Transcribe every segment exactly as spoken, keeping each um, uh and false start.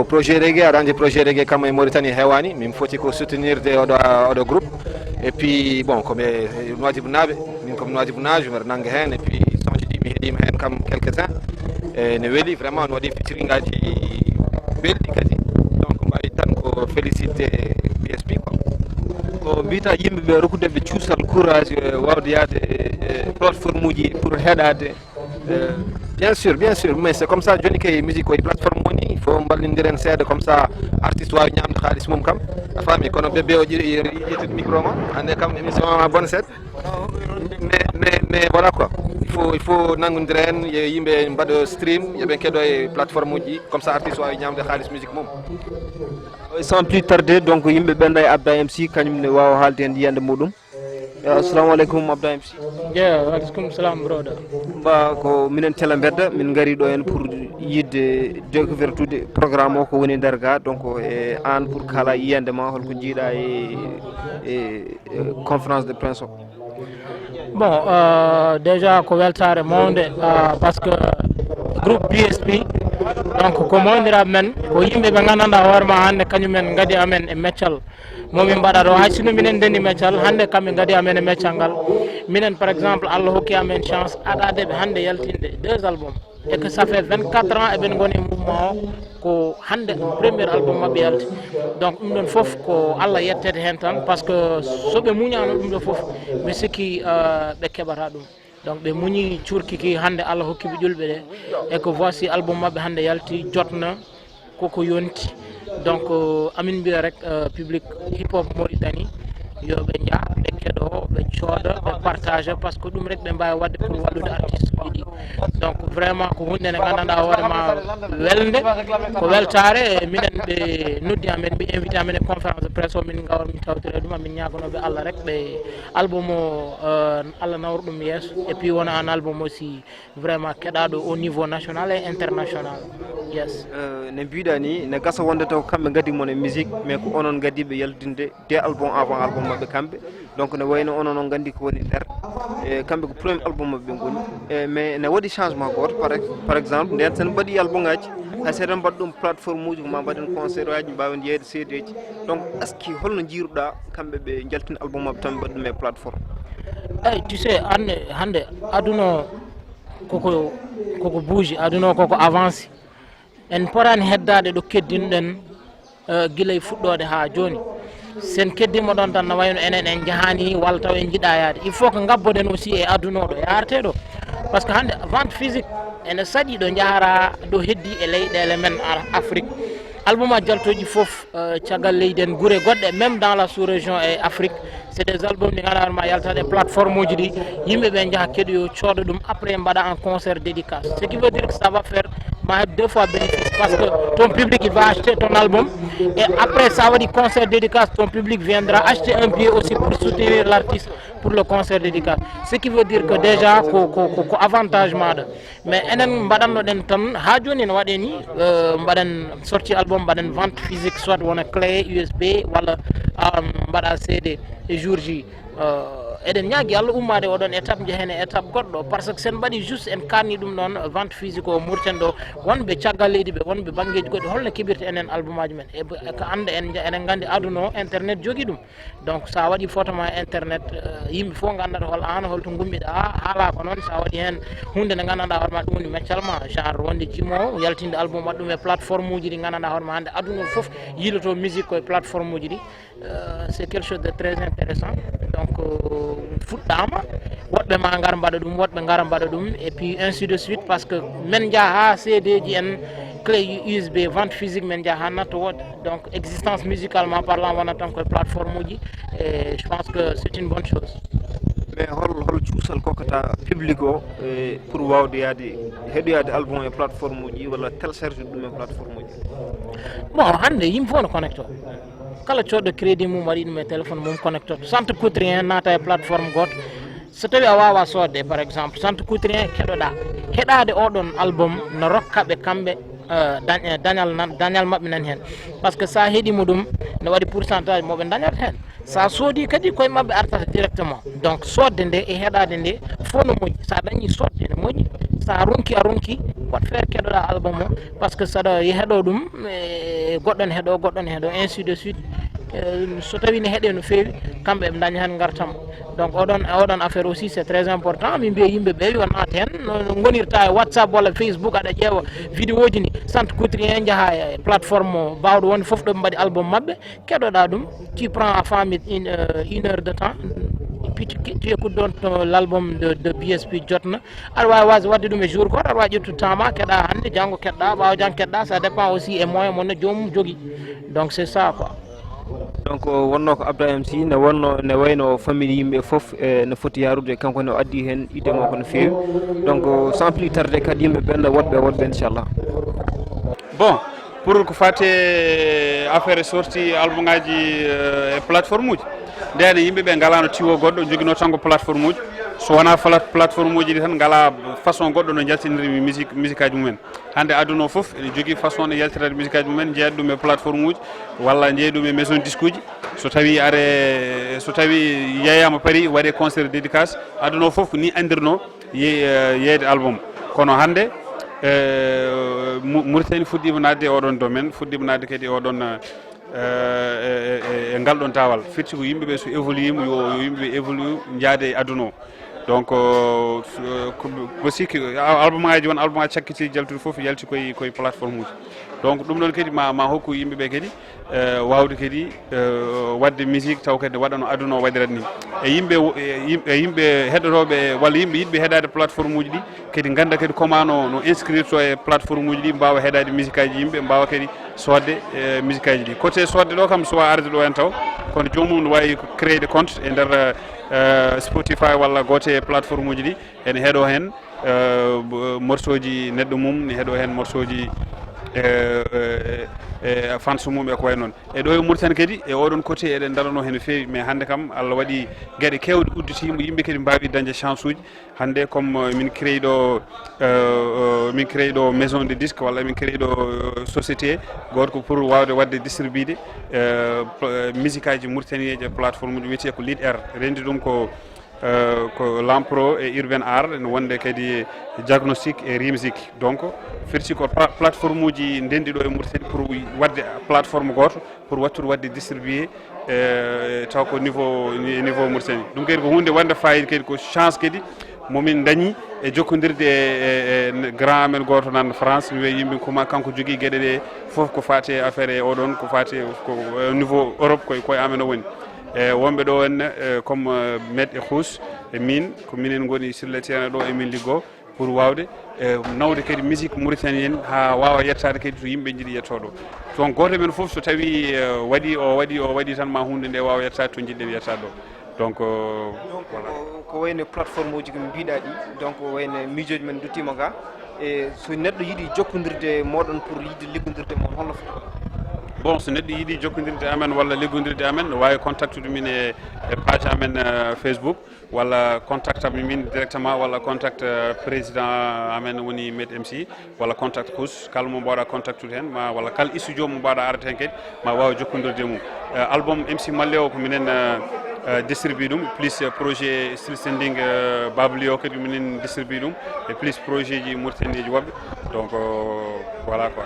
Projet reggae, aɗa anndi projet reggae kam e Mauritanie heewani, min foti ko soutenir de oɗo, oɗo groupe. Et puis bon, comme Nouadhibou naaɓe, min comme Nouadhibou naajo mbeɗa nannga heen, et puis sonji ɗi mi heɗima heen kam quelques uns, e ne weli vraiment, no waɗi featuring aji belɗi kadi. Donc mbawi tan ko félicité B S P quoi. Ko mbiyta yimɓe ɓe, rokkude ɓe cuusal, courage, e wawde yaade e plateforme uji pour heɗade. Euh, bien sûr, bien sûr, mais c'est comme ça, joni kay musique koye plateforme woni, il faut mballondiren seeɗa, comme ça artiste wawi ñamde xaalis mum kam. A faami, kono bébé o ƴetti micro ma, hande kam émission ma bonne set. Mais, mais, mais voilà quoi, il faut, il faut nanngondiren, yo yimɓe mbaɗa stream, yoɓe keɗo e plateforme uji, comme ça artiste wawi ñamde xaalis musique mum. Sans plus tarder, donc yimɓe ɓenda e Abda M C, kañum ne wawa haalde hen yiyande muɗum. Assalamu alaikum, Abda M C. Yeah, alaikum salam, brother. Ba ko minen Tele Mbedda, min ngari ɗo hen pour yidde découvrir tude programme o ko woni nder ga, donc e an pour kala yiyande ma, holko jiiɗa e, e, e conférence de presse o. Bon, euh, déjà ko weltare mawnde, euh, parce que groupe B S P, donc ko mawniraaɓe men, ko yimɓe ɓe nganndanɗaa hoore ma hannde kañum en ngadi amen e meccal momin mbaɗa ɗo, hay sinno minen ndendi meccal, hannde kamɓe ngadi amen e meccal ngal. Minen par exemple, Allah hokki amen chance aɗadeɓe hannde yaltinde deux albums, et que ça fait vingt-quatre ans eɓen ngoni e mouvement o, ko hannde premier album maɓɓe yalti. Donc ɗum ɗon fof ko Allah yettete heen tan, parce que so ɓe muñaano ɗum ɗo fof, mi sikki, euh, ɓe keɓata ɗum. Donc ɓe muñi cuurki ki, hannde Allah hokki ɓe ƴulɓe ɗe, et que voici album maɓɓe hannde yalti, jotna koko yonti. Donc euh, amin mbiya rek, euh, public hip hop Mauritanie, yo ɓe njah, ɓe keɗo, ɓe cooda, ɓe partage, parce que ɗum rek ɓe mbawi wadde pour wallude artiste uji ɗi. Donc vraiment ko hunde nde nganndanɗaa hoore ma, welde, ko weltare. Minen ɓe noddi amen, ɓe invité amen e conférence de presse o, min gawar min tawtira ɗum, amin ñagonoɓe Allah rek ɓe album o, euh, Allah nawra ɗum yeeso, et puis wona un album aussi vraiment keɗaɗo au niveau national et international. Yes. Euh, ne mbiɗa ni, ne gasa wonde taw kamɓe ngadi mon e musique, mais ko onon ngadiɓe yaltinde deux albums avant album maɓɓe kamɓe. Donc ne wayno onon on gandi ko woni nder, e kamɓe ko premier album maɓɓe ngoni. E mais ne waɗi changement goto, par, par exemple nden sen mbaɗi album ngaji, hay seɗen mbaɗa ɗum plateforme uji, ko ma mbaɗen concert aji, mbawen yeeyde C D ji. Donc est ce que holno jiiruɗa kamɓe ɓe jaltina album maɓɓe tan mbaɗa ɗum e plateforme? Eyyi, tu sais, hannde, hannde aduna o koko, koko bouge, aduna o koko avance. En potani heddaade ɗo keddinɗen, eh, gila e fuɗɗoode haa jooni. Sen keddima ɗon tan, no wayno enen en njahani walla taw en njiɗa yaade. Il faut que ngabboɗen aussi e aduna o ɗo yaarete ɗo. Parce que hannde vente physique ene saɗi ɗo njahara, ɗo heddi e leyɗeele men Ar-, Afrique. Album a jaltoji fof, eh, caggal leydi en, gure goɗɗe, même dans la sous-région e Afrique, c'est des albums ɗi ngannduɗaa ma yaltat e plateforme uji ɗi, yimɓe ɓe njaha keɗoyo cooda ɗum, après mbaɗa un concert dédicace. Ce qui veut dire que ça va faire ma heɓ deux fois bénéfice, parce que ton public il va acheter ton album, et après ça waɗi concert dédicace, ton public viendra acheter un billet aussi pour soutenir l'artiste pour le concert dédicace. Ce qui veut dire que déjà ko, ko, ko, ko avantage maɗa. Mais enen mbaɗanno ɗen tan haa jooni, ene waɗe ni, eh, mbaɗen sorti album, mbaɗen vente physique, soit wona clé U S B walla, um, mbaɗa C D e jour ji. Eh, eɗen ñaagi Allah ummade oɗon étape, njehen e étape goɗɗo, parce que sen mbaɗi juste en kanni ɗum ɗon vente physique o Mauritanie ɗo, wonɓe caggal leydi ɓe, wonɓe banngeeji goɗɗi, holno keɓirta enen albumaji men? E ko annda en, eɗen nganndi aduna o internet jogi ɗum. Donc sa waɗi photo ma e internet, eh, yimɓe fof ngandata hol an, holto gummiɗa, haala ko noon. Sa waɗi heen huunde nde nganndanɗaa hoore ma ɗum woni meccal ma, genre wonde jimo, yaltinde album waɗa ɗum e plateforme uji ɗi nganndanɗaa hoore ma hannde aduna o fof yiiloto musique ko e plateforme uji ɗi. Euh, c'est quelque chose de très intéressant. Donc euh, fuɗɗama, woɗɓe ma ngar mbaɗa ɗum, woɗɓe ngara mbaɗa ɗum, et puis ainsi de suite, parce que min njaha ha C D ji en, clé U S B, vente physique, min njaha ha natta woɗɗe. Donc existence musicalement parlant wonat tan koye plateforme uji, et je pense que c'est une bonne chose. Mais hol, hol cuusal kokkata public o, eh, pour wawde yaade, heɗoyade album e plateforme uji walla télécharge ɗum e plateforme uji? Bon, hannde yimɓe fof no connecto, kala coodɗo crédit mum waɗi ɗum e téléphone mum connecto, ça ne te coûte rien, naata e plateforme goto. So tawi a wawa soodde par exemple, ça ne te coûte rien, keɗoɗa. Heɗade oɗon album no rokka ɓe kamɓe, euh, dañ-, eh, dañal nan, dañal maɓɓe nan hen. Parce que sa heɗimo ɗum, no waɗi pourcentage moɓe dañata hen. Sa soodi kadi koye maɓɓe artata directement. Donc soodde nde e heɗade nde fof no moƴƴi. Sa dañi soodde ne moƴƴi, So a ronki, a ronki, waɗ feere keɗoɗaa album o, par ce que saɗa heɗo ɗum, e goɗɗo ne heɗo, goɗɗo ne heɗo, ainsi de suite. Eh, so tawi ne heɗe no feewi, kamɓe ɓe daña heen ngartam. Donc oɗon, oɗon affaire aussi, c'est très important. Min mbiya yimɓe ɓe yo naat heen, no, no ngonirta e WhatsApp walla Facebook, aɗa ƴeewa vidéo ji ni, sant kutri heen, njaha e plateforme o, baawɗo wonde fof ɗo ɓe mbaɗi album maɓɓe, keɗoɗaa ɗum, tu prends à famille une, euh, une heure de temps, et puis tu, tu écoutes donc ton, l'album de, de B S P jotna, aɗa waawi waas-, waɗde ɗum e jour goto, aɗa waawi ƴettude temps ma, keɗa hannde, janngo keɗɗa, ɓaawo janngo keɗɗa, ça dépend aussi e moyen mo ne joomum jogii. Donc c'est ça quoi. Donc wonno ko Abdou M C, ne wonno, ne wayno famille yimɓe fof, e, no foti yarude, kanko ne o addi heen idée makko no feewi. Donc sans plus tarder kadi yimɓe ɓen, woɗɓe woɗɓe inchallah. Bon, pour ko fate affaire sorti album ngaji, euh, e plateforme uji, ndeyane yimɓe ɓe ngalano tiwo goɗɗo, joguino tan ko plateforme uji. So wona fala plateforme uji ɗi tan, ngala façon goɗɗo no jaltiniri musique, musique aji mumen. Hannde aduna o fof ene jogii façon ɗe yaltirata musique aji mumen, jeeyat ɗum e plateforme uji walla jeeya ɗum e maison disque uji. So tawi are, so tawi yeeyama Paris, waɗe concert dédicace, aduna o fof ko ni andirno ye-, eh, yeeyde album. Kono hannde, eh, Mu-, Mauritanie fuɗɗiima naatde e oɗon domaine, fuɗɗiima naatde kadi e oɗon, eh, e, e, e, e ngal ɗon daawal. Firti ko yimɓe ɓe so évolué mo, yo, yo yimɓe ɓe évolué, njaade e aduna o. Donc, euh, ko, ko sikki, a-, album ngaji won, album ngaji cakkiti jaltuɗi fof yalti koye, koye plateforme uji. Donc ɗum ɗon kadi ma, ma hokku yimɓe ɓe kadi, eh, wawde kadi, eh, wadde musique taw kadi ne waɗa no aduna o waɗirat ni. E yimɓe, e yim-, e yimɓe heɗotoɓe walla yimɓe yiɗɓe heɗade plateforme uji ɗi kadi ganda kadi comment no, no inscrire to e plateforme uji ɗi, mbawa heɗade musique aji yimɓe, mbawa kadi sodde, eh, musique aji ɗi. Côté sodde ɗo kam, suwa arde ɗo hen taw, kono joomum no wawi créer de compte e nder, eh, Spotify walla gote e plateforme uji ɗi, ene heɗo hen, eh, b-, morceau ji neɗɗo mum, ne heɗo hen morceau ji, eh, eh, eh, fans mum e ko way noon. E ɗo e Mauritanie kadi, e oɗon côté eɗen darano hen no feewi, mais hannde kam Allah waɗi gueɗe kewɗe udditima, yimɓe kadi mbawi dañde chance uji. Hannde comme, euh, min créé ɗo, euh, euh, min créé ɗo maison de disque walla min créé ɗo, euh, société goto ko pour wawde wadde distribude, euh, pl-, euh, musique aji mauritanienji e plateforme uji, wiyete ko Lead Air. Rendi ɗum ko, euh, ko Lampro e Urban Art, ene wonde kadi Diagnostic e Rimzik. Donc firti ko pla-, plateforme uji ndendi ɗo e Mauritanie pour wadde plateforme goto pour wattude wadde distribué, eh, taw ko niveau, ni-, niveau Mauritanie. Ɗum kadi ko hunde wonde fayida kadi, ko chance kadi momin dañi e jokkodirde e, e, e grand amen goto nan France, mi wiya yimɓe kuma kanko jogui gueɗe ɗe foof ko fate e affaire e oɗon, ko fate ko, eh, niveau Europe koye, koye amen o woni. E wonɓe ɗo henna, eh, comme, eh, Med e Khous e min, ko minen goni sur le terrain ɗo emin liggo pour wawde, eh, nawde kadi musique mauritanienne ha wawa yettade kadi to yimɓe jiiɗi yettoɗo. Donc goto men foof so tawi, eh, waɗi o, waɗi o, waɗi tan ma hunde nde wawa yettade to jiɗɗen yettade ɗo. Donc, euh, Donc ko, ko wayno plateforme uji ko mbiɗa ɗi, donc wayno miijoji men duttima ga, e so neɗɗo yiiɗi jokkodirde e moɗon pour yiiɗde liggodirde e mon, holno foti waɗde? Bon, so neɗɗo yiiɗi jokkodirde e amen walla liggodirde e amen, no wawi contactude min e, e page amen, euh, Facebook, walla contact am min directement, walla contact, euh, président amen woni Med M C, walla contact Khous, kala mo mbawɗa contactude hen, ma walla kala studio mo mbawɗa arde hen kadi, ma waw jokkodirde e mum. Euh, album M C Malle o ko minen, euh, euh, distribue ɗum, plus, euh, projet Still Standing, euh, Babli o kadi ko minen distribue ɗum, e plus projet ji Mauritanie ji woɓɓe. Donc, euh, voilà quoi.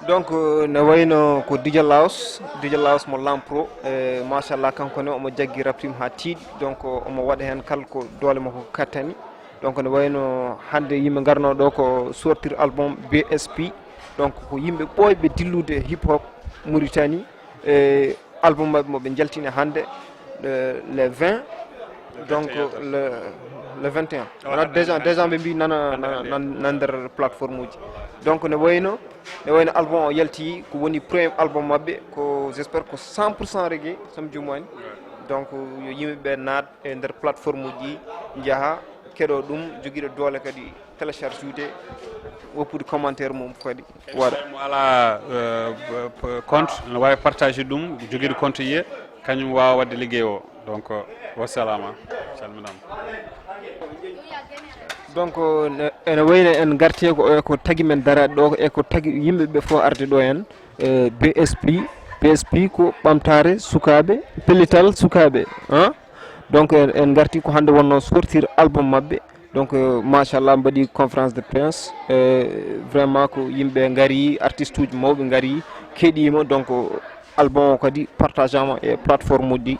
Donc, euh, ne wayno ko Dj Laos, Dj Laos mo Lampro, eh, machallah, kanko ne omo jaggi rap team ha tiiɗi, donc, euh, omo waɗa hen kala ko doole makko kattani. Donc ne wayno hande yimɓe garno ɗo ko sortir album B S P, donc ko yimɓe ɓooyɓe dillude hip hop Mauritanie, e album maɓɓe mo ɓe jaltini hande, le, le vingt, donc le, le vingt et un. Wona déjà, déjà ɓe mbi nana, nana, nan, nan nder plateforme uji. Donc ne wayno, ne wayno album o yalti, ko woni premier album maɓɓe, ko j'espère ko cent pour cent reggae, sam jumani. Donc yo yimɓe ɓe naat e nder plateforme uji, jaaha keɗo ɗum, jogiiɗo doole kadi télécharge ude, woppude commentaire mum kadi waɗa. Mo ala, euh, p-, compte, no wawi partage ɗum, jogiiɗo compte yiya, kañum wawa wadde ligguey o. Donc, euh, wassalama, calminama. Donc ne, ene wayno en garti ko, e ko tagi men daraade ɗo, e ko tagi yimɓe ɓe fof arde ɗo en, e B S P, B S P ko ɓamtaare sukaaɓe, pellital sukaaɓe, hein? Donc en, en garti ko hande wonno sortir album maɓɓe, Donc, euh, machallah, mbaɗi conférence de presse. Euh, vraiment, ko yimɓe ngari, artiste uji mawɓe ngari, keɗima. Donc, album o kadi partageama e plateforme uji ɗi.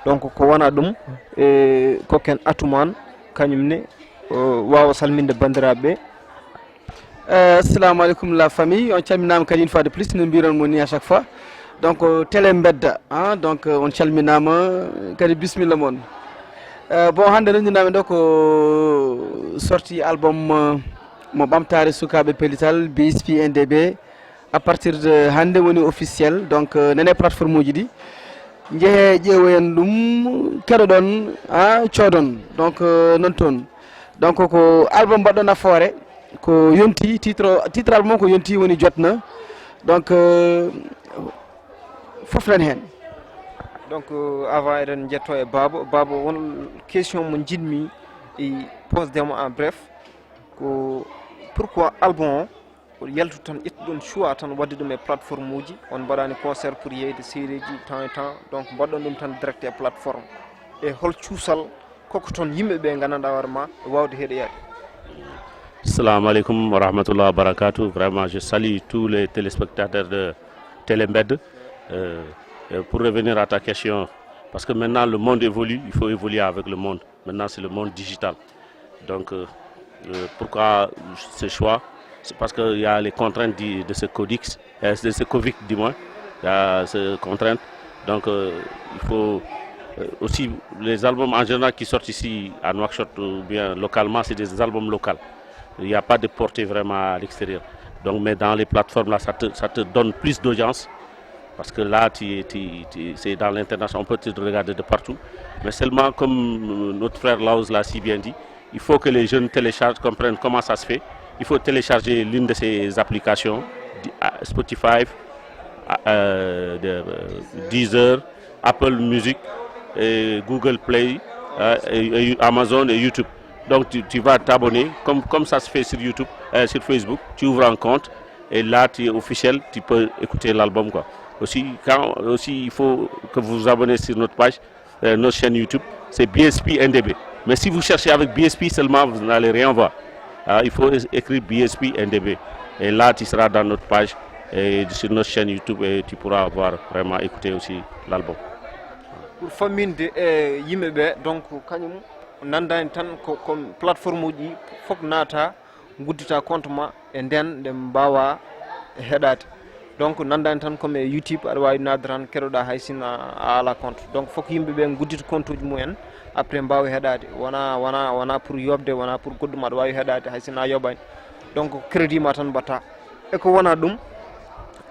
Donc, ko wona ɗum, e ko ken Atoumane, kañum ne, euh, wawa salminde bandiraɓe. Euh, assalamu aleykum la famille, on calminama kadi une fois de plus, no mbiron mo ni à chaque fois. Donc, euh, télé mbedda, hein, donc, euh, on calminama, kadi bismilla mon. Euh, bon, hande renndinami ɗo ko sorti album, euh, mo ɓamtare sukaɓe pellital B S P N D B. À partir de hande woni officiel, donc, euh, nane plateforme uji ɗi, jeehe ƴeewoyen ɗum, keɗoɗon, ha coodon. Donc, euh, non toon. Donc, ko album mbaɗɗo nafoore, ko yonti, titre titre album o ko yonti, woni jotna. Donc, euh, fof nan hen. Donc, euh, avant eɗen jetto e baaba, baaba, won question mo jiɗmi e posdemo en bref, ko pourquoi album o, o yaltu tan, ƴettuɗon choix tan wadde ɗum e plateforme uji, on mbaɗani concert pour yeyde seedeji temps e temps, donc mbaɗɗon ɗum tan direct e plateforme? E hol cuusal koko toon yimɓe ɓe gandanɗa hoore ma e wawde heɗoyade? Assalamu alaikum wa rahmatullahi wa barakatuh. Vraiment, je salue tous les téléspectateurs de Télé Mbed. Euh, euh, pour revenir à ta question, parce que maintenant le monde évolue, il faut évoluer avec le monde. Maintenant, c'est le monde digital. Donc, euh, euh, pourquoi ce choix? C'est parce qu'il y a les contraintes du- de ce codix, euh, de ce covid du moins. Il y a ces contraintes. Donc, euh, il faut euh, aussi, les albums en général qui sortent ici à Nouakchott ou bien localement, c'est des albums locaux. Il n'y a pas de portée vraiment à l'extérieur. Donc, mais dans les plateformes, là, ça te, ça te donne plus d'audience. Parce que là, tu, tu- tu- c'est dans l'international, on peut te regarder de partout. Mais seulement, comme euh, notre frère Laos l'a si bien dit, il faut que les jeunes téléchargent, comprennent comment ça se fait. Il faut télécharger l'une de ces applications, di- ah, Spotify, ah, euh, de- euh, Deezer, Apple Music, et Google Play, euh, et- et Amazon et YouTube. Donc tu, tu vas t'abonner, comme, comme ça se fait sur YouTube, euh, sur Facebook. Tu ouvres un compte et là, tu es officiel, tu peux écouter l'album, quoi. Aussi, quand, aussi, il faut que vous vous abonnez sur notre page, euh, notre chaîne YouTube, c'est B S P N D B. Mais si vous cherchez avec B S P seulement, vous n'allez rien voir. Ah, il faut es- écrire B S P N D B. Et là, tu seras dans notre page et sur notre chaîne YouTube et tu pourras avoir vraiment écouter aussi l'album. Pour famminde e yimɓe ɓe, donc, kañum nandani tan ko, ko plateforme uji ɗi fof naata, guddita compte ma, e nden nde mbawa heɗade. Donc, nandani tan comme e YouTube, aɗa wawi nadde tan, keɗoɗa hay sinno a ala compte. Donc, fof yimɓe ɓe guddita compte uji mumen, après mbawa heɗade. Wona, wona, wona pour yobde, wona pour goɗɗum, aɗa wawi heɗade hay sinno a yoɓani. Donc, crédit ma tan mbatta. E ko wona ɗum,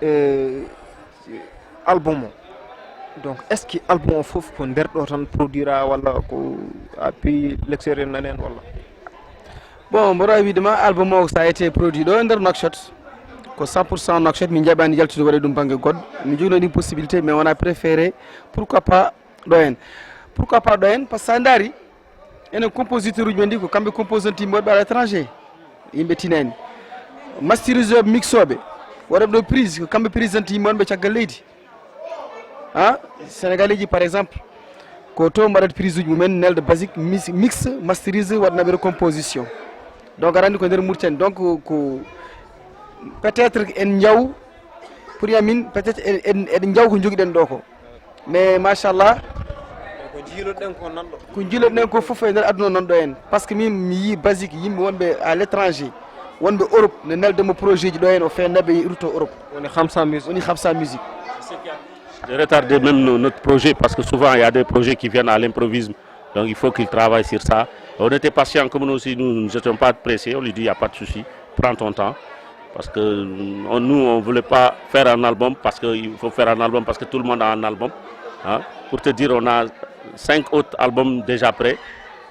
e album o, donc, est ce que album o fof ko nder ɗo tan produira, walla ko a pays l'extérieur nani hen, walla? Bon, mboɗo wawi wiide ma, album o, ça a été produit ɗo e nder Nouakchott, ko cent pour cent Nouakchott. Min jaɓani yaltude waɗa ɗum banggue goɗɗo, min jogino ɗin possibilité, mais on a préféré, pourquoi pas, ɗo en. Pourquoi pas ɗo en? Parce que sa daari, enen compositeur uji men ɗi, ko kamɓe composante yimɓe wonɓe à l'étranger, yimɓe tinani. Masteriseur, mixoɓe, waɗaɓe ɗo prise, ko kamɓe présidente yimɓe wonɓe caggal leydi. Ha, Sénégalais ji, par exemple, ko to mbaɗat prise uji mumen, nelda basique, mix, mix, masterise, waɗanaɓe recomposition. Donc, aɗa andi ko nder Mauritanie. Donc, ko peut-être en njaw, pour yamin, peut-être en, en, eɗen njaw ko joguiɗen ɗo ko. Mais machallah, Ko jiiloɗen ko nanɗo. Ko jiiloɗen ko fof e nder aduna nanɗo en. Parce que min, mi yii basique, yimɓe wonɓe à l'étranger, wonɓe Europe, ne neldemo projet ji ɗo en, o fait naɓe rutto Europe. Woni Khamsa Music. Woni Khamsa Music. De retarder même no- notre projet, parce que souvent il y a des projets qui viennent à l'improviste. Donc il faut qu'il travaille sur ça. On était patient, comme nous aussi, nous ne nous étions pas pressés. On lui dit, il n'y a pas de souci, prends ton temps. Parce que euh, on- nous, on ne voulait pas faire un album parce qu'il faut faire un album parce que tout le monde a un album. Hein. Pour te dire, on a cinq autres albums déjà prêts.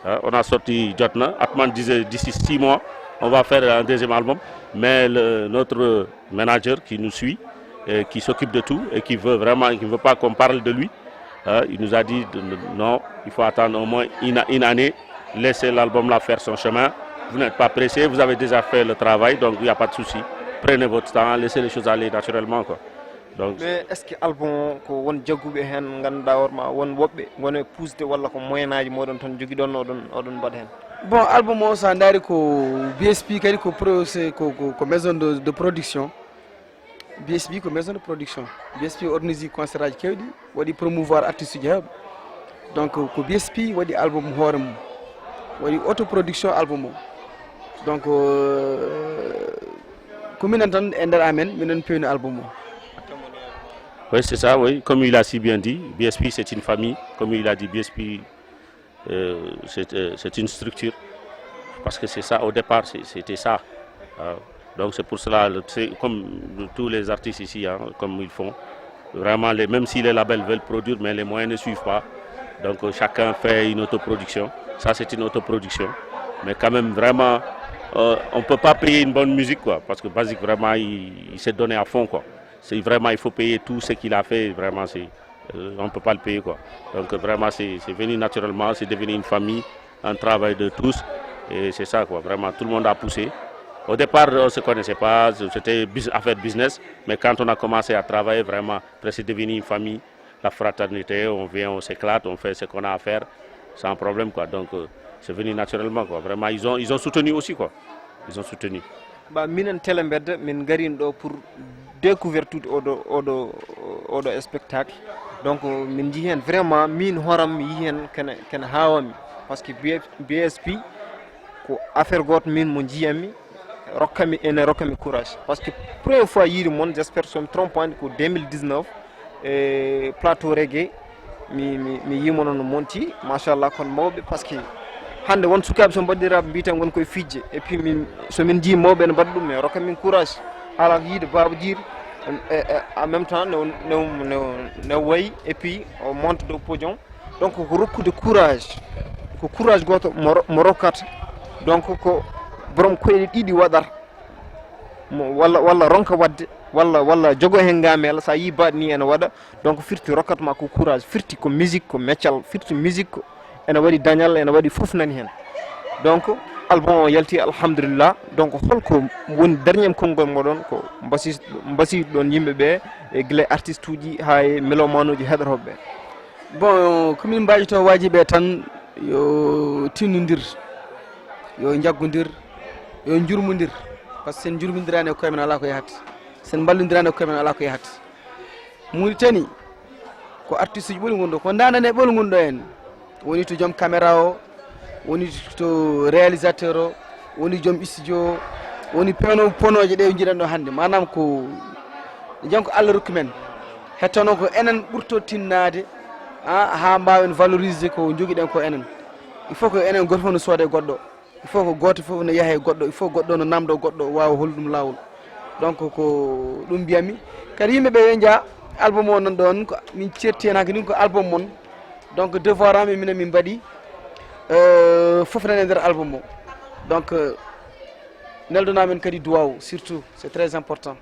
Hein. On a sorti Jotna. Atman disait, d'ici six mois, on va faire un deuxième album. Mais le- notre manager qui nous suit, et qui s'occupe de tout et qui veut vraiment, qui ne veut pas qu'on parle de lui, hein, il nous a dit de- de- non, il faut attendre au moins une, une année, laissez l'album là faire son chemin. Vous n'êtes pas pressé, vous avez déjà fait le travail, donc il n'y a pas de souci. Prenez votre temps, laissez les choses aller naturellement, quoi. Donc, Mais est ce que album o ko won jagguɓe hen, ganduɗa hoore ma, won woɓɓe gone pusde, walla ko moyen aji moɗon tan joguiɗon, oɗon oɗon mbaɗa hen? Bon, album o, so a ndaari ko B S P kadi ko pro-, c'est ko, ko, ko maison de, de production. B S P ko maison de production. B S P organise concert aji keewɗi, waɗi promouvoir artiste uji heewɓe. Donc ko B S P waɗi album hoore mum, waɗi autoproduction album o. Donc euh, ko minen tan e nder amen, minen pewni album o. Oui, c'est ça, oui. Comme il a si bien dit, B S P c'est une famille. Comme il a dit, B S P euh, c'est euh, c'est une structure. Parce que c'est ça, au départ, c'est- c'était ça. Hein. Donc c'est pour cela, le- c'est comme tous les artistes ici, hein, comme ils font. Vraiment, les, même si les labels veulent produire, mais les moyens ne suivent pas. Donc euh, chacun fait une autoproduction. Ça, c'est une autoproduction. Mais quand même, vraiment, euh, on ne peut pas payer une bonne musique, quoi. Parce que Basic, vraiment, il, il s'est donné à fond, quoi. C'est vraiment, il faut payer tout ce qu'il a fait. Vraiment, c'est, euh, on ne peut pas le payer, quoi. Donc vraiment, c'est c'est venu naturellement, c'est devenu une famille, un travail de tous. Et c'est ça, quoi. Vraiment, tout le monde a poussé. Au départ, on ne se connaissait pas, c'était bus- affaire business. Mais quand on a commencé à travailler, vraiment, après, c'est devenu une famille. La fraternité, on vient, on s'éclate, on fait ce qu'on a à faire sans problème, quoi. Donc euh, c'est venu naturellement, quoi. Vraiment, ils ont, ils ont soutenu aussi, quoi. Ils ont soutenu. Ba minen Tele Mbedda, min ngarin ɗo pour découverte oɗo oɗo oɗo spectacle. Donc min jii heen vraiment, min hooram mi yii heen kene kene haawami. Parce que B S P ko affaire gooto min mo njiyammi, rokkami ene rokkami courage. Parce que première fois yiide mon, j'espère somi trompani, ko deux mille dix-neuf e plateau Reggae. Mi mi mi yii mo no monti, machallah, kon mawɓe. Parce que hannde won sukaaɓe, so mbaɗiraaɓe mbiyten ngon koye fijje. Et puis min, so min njii mawɓe ene mbaɗa ɗum, mais rokka min courage. Haala ko yiide Baaba Jiir, e- e- en même temps ne ne ne ne wayi, et puis o monte dow podium. Donc ko rokkude courage. Ko courage gooto mo ro- mo rokkata. Donc ko borom koyɗe ɗiɗi waɗata. Mo walla walla ronka waɗde, walla walla jogo heen ngameela. So a yii baɗ ni ene waɗa, donc firti rokkat ma ko courage, firti ko musique, ko meccal, firti musique ko ene waɗi dañal, ene waɗi fof nani heen. Donc album o yalti, alhamdulillah. Donc holko woni dernier konngol moɗon, ko mbasi mbasi ɗon yimɓe ɓe, e gila artiste uji haa e melomanuji heɗotooɓe ɓe? Bon, komin mbaajotoo waajiɓe tan, yo tinnodir, yo njaggodir, yo njurmodir. Par ce que sen njurmodiraani e koye men, alaa ko yahata. Sen mballodiraani e koye men, alaa ko yahata. Mauritanie ko artiste uji ɓoli ngon ɗo, ko ndanane ɓoli ngon ɗo en. Woni to joom caméra o, woni to réalisateur o, woni joom studio o, woni pewno ponooje ɗe njiɗen ɗo hannde. Maanaam ko jam ko Allah rokki men. Hettono ko enen ɓurto tinnaade, ah, haa mbaawen valoriser ko njogiɗen ko enen. Il faut que enen gooto fof no soode goɗɗo. Il faut que gooto fof no yaha e goɗɗo, il faut goɗɗo no namdo goɗɗo, waawa hol ɗum laawol. Donc ko ɗum mbiyami. Kadi yimɓe ɓe yo njaa album o nan ɗon, ko min certi hen ko album mon. Donc devoir am e minen min mbaɗi, euh, fof nane nder album o. Donc euh, neldona men kadi duwaw surtout, c'est très important.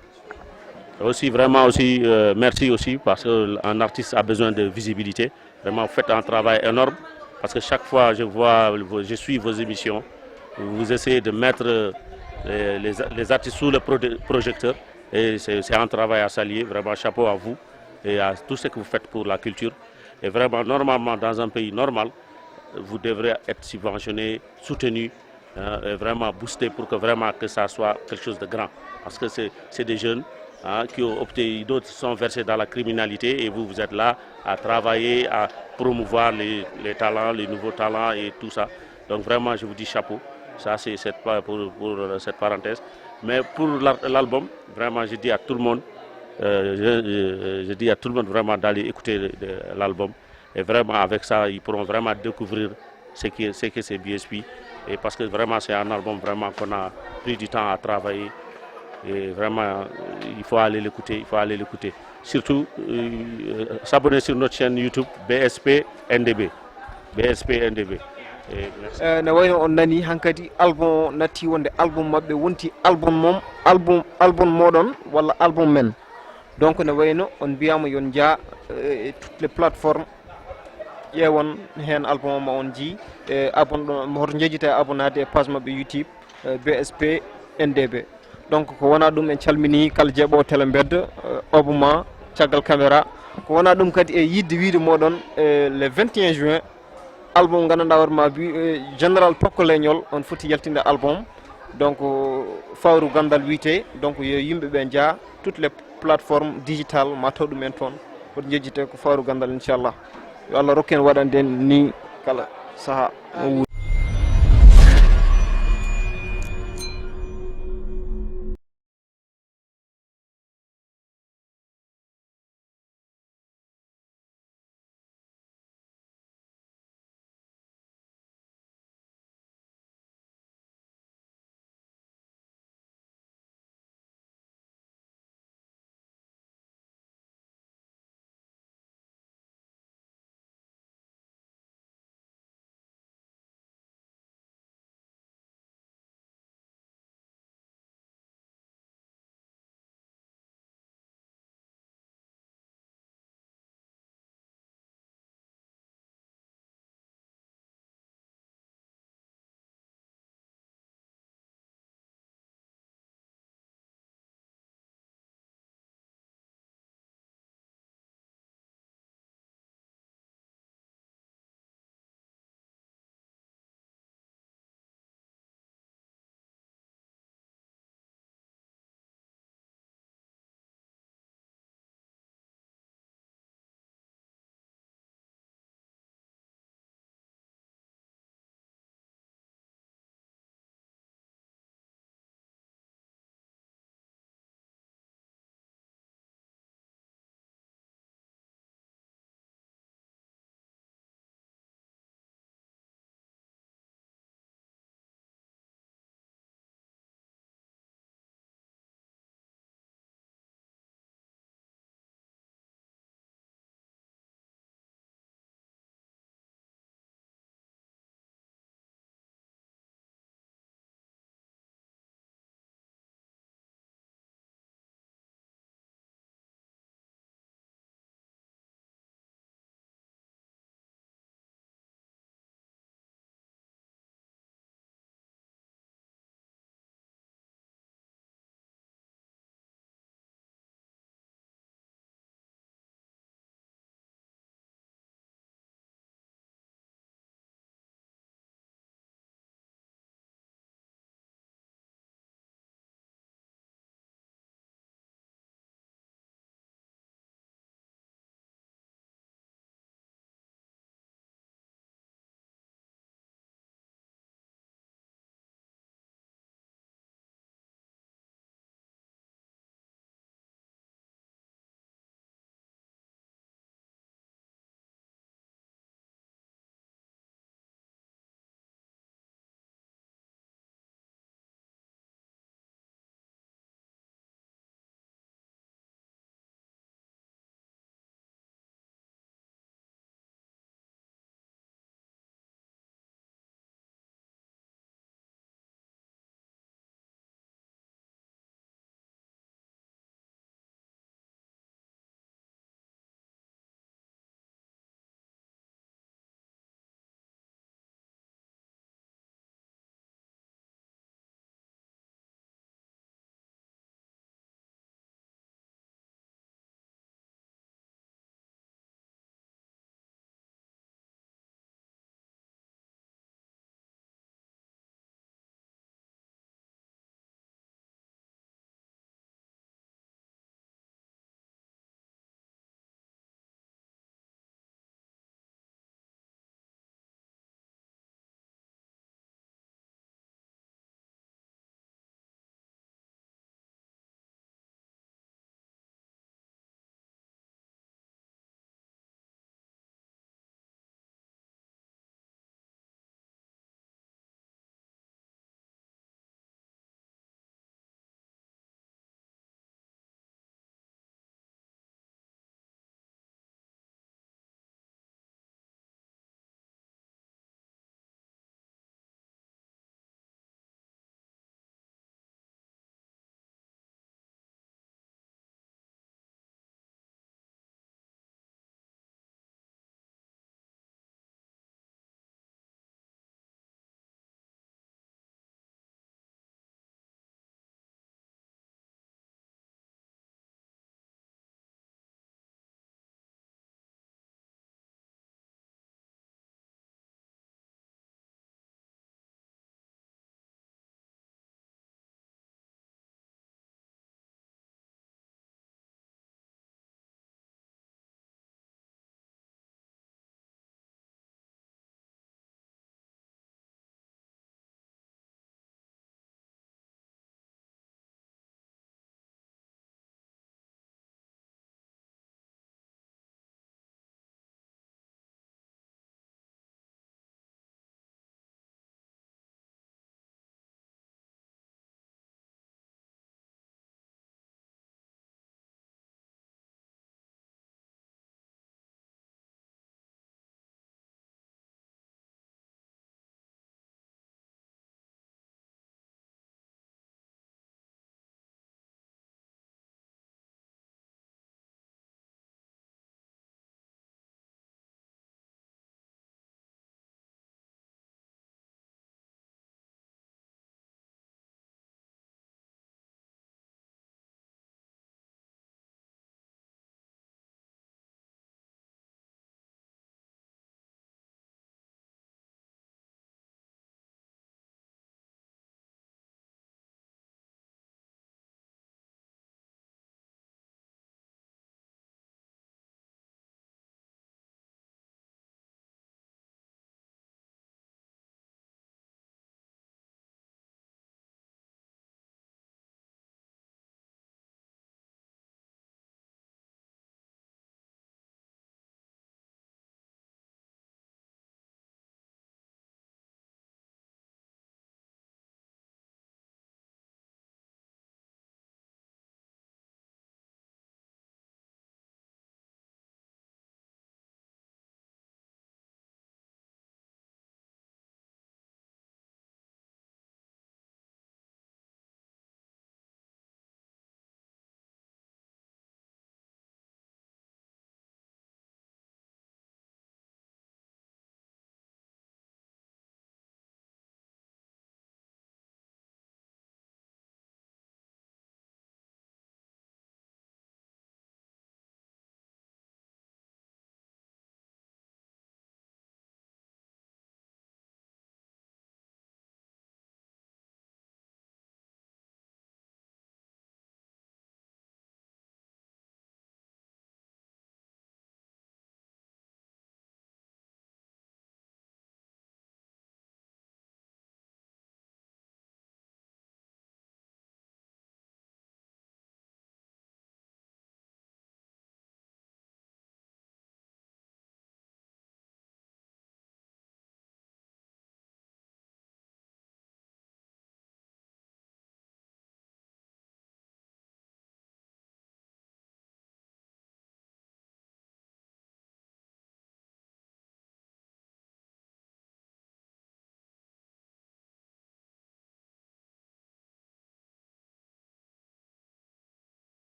Aussi, vraiment aussi, euh, merci aussi, parce qu'un artiste a besoin de visibilité. Vraiment, vous faites un travail énorme, parce que chaque fois je vois, je suis vos émissions, vous essayez de mettre euh, les, les, les artistes sous le pro- projecteur, et c'est c'est un travail à saluer. Vraiment, chapeau à vous et à tout ce que vous faites pour la culture. Et vraiment, normalement, dans un pays normal, vous devrez être subventionné, soutenu, hein, et vraiment boosté pour que vraiment que ça soit quelque chose de grand. Parce que c'est c'est des jeunes, hein, qui ont opté, d'autres sont versés dans la criminalité, et vous, vous êtes là à travailler, à promouvoir les, les talents, les nouveaux talents et tout ça. Donc vraiment, je vous dis chapeau. Ça, c'est cette pa- pour, pour cette parenthèse. Mais pour l'ar- l'album, vraiment, je dis à tout le monde, euh, je, je- je dis à tout le monde vraiment d'aller écouter le- le- l'album. Et vraiment, avec ça, ils pourront vraiment découvrir ce qui est, ce que c'est B S P. Et parce que vraiment, c'est un album vraiment qu'on a pris du temps à travailler. Et vraiment, il faut aller l'écouter, il faut aller l'écouter. Surtout, euh, s'abonner sur notre chaîne YouTube B S P N D B. B S P N D B. Et merci. Eh, ne wayno on nani hankadi album o natti wonde album maɓɓe, wonti album mom, album album moɗon walla album men. Donc ne wayno on mbiyama yon jaa e toutes les plateformes, ƴeewon heen album o ma on jii. E abon ɗo hoto jejjita e abonade e page maɓɓe YouTube, eh, B S P N D B. Donc ko wona ɗum, en calmini kala jeeɓo télé mbedda, eh, obma caggal caméra. Ko wona ɗum kadi, e yidde wiide moɗon, eh, le vingt et un juin album gandanɗa hoore ma bi général tokko leñol on foti yaltinde album. Donc fawru gandal wiyete, donc yo yimɓe ɓe jaa toutes les plateformes digitales ma taw ɗum en toon. Foti jejjite ko fawru gandal inchallah. Yo allah rokku en waɗande en ni kala saaha.